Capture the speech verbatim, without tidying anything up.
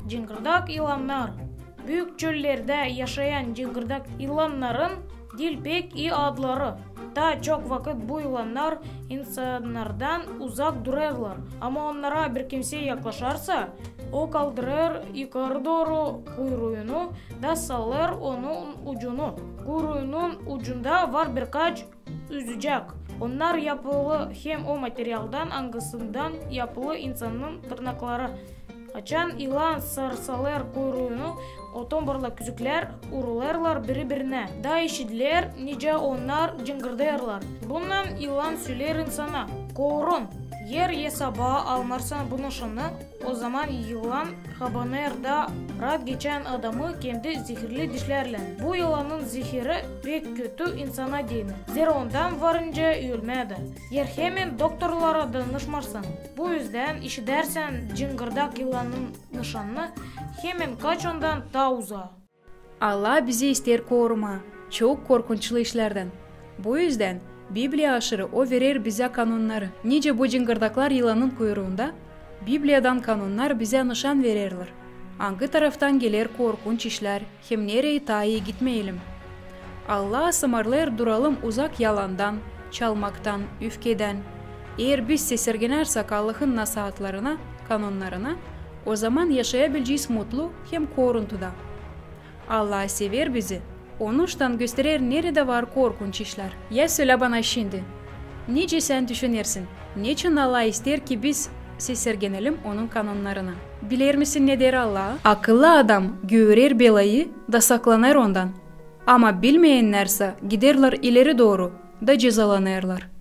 Cıngırdak yılannar. Büük çöllerdä yaşayan cıngırdak yılannarın diil pek ii adları. Taa çok vakıt bu yılannar insannardan uzak durêrlar. Ama onnara bir kimsey yaklaşarsa, o kaldırêr yukarı dooru kuyruunu da salêr onun ucunu. Kuyruunun ucunda var birkaç üzücek. Onnar yapılı hem o materialdan, angısından yapılı insannarın tırnakları. Açan yılan sarsalêr kuyruunu, otombarla küzüklär urulêrlar biri-birinä. Da işideer, nicä onnar cıngırdêêrlar. Bunnan yılan söleer insana: "Korun!" Eer sabaa almazsan bu nışannı, ozaman yılan habanêr da raat geçän adamı kendi zehirli dişlärlän. Bu yılanın zehiri pek kötü insana deyni. Zerä ondan varınca ölmää dä. Eer hemen doktorlara danışmarsan, bu üzdän işidärsän cıngırdak yılanın nışannı, hemen kaç ondan taa uzaa. Allah bizi isteer korumaa çok korkunçlu işlerdän. Bu üzdän Bibliya aşırı O verer bizä kanonnarı. Nicä bu cıngırdaklar yılanın kuyruunda, Bibliyadan kanonnar bizä nışan vererlär, angı taraftan geler korkunç işlär hem nereyi taa ii gitmeyelim. Allah asımarlêêr duralım uzak yalandan, çalmaktan, üfkedän. Eer biz sesergenärsek Allahın nasaatlarına, kanonnarına, ozaman yaşayabilecez mutlu hem koruntuda. Allah sever bizi. Onuştan gösterer, neredä var korkunç işlär. Ya sölä bana şindi, nicä sän düşünersin, neçin Allah isteer, ki biz sesergenelim Onun kanonnarına? Bilermisin, ne deer Allah? Akıllı adam görer belayı da saklanêr ondan, ama bilmeyennärsä giderlär ileri dooru da cezalanêrlar.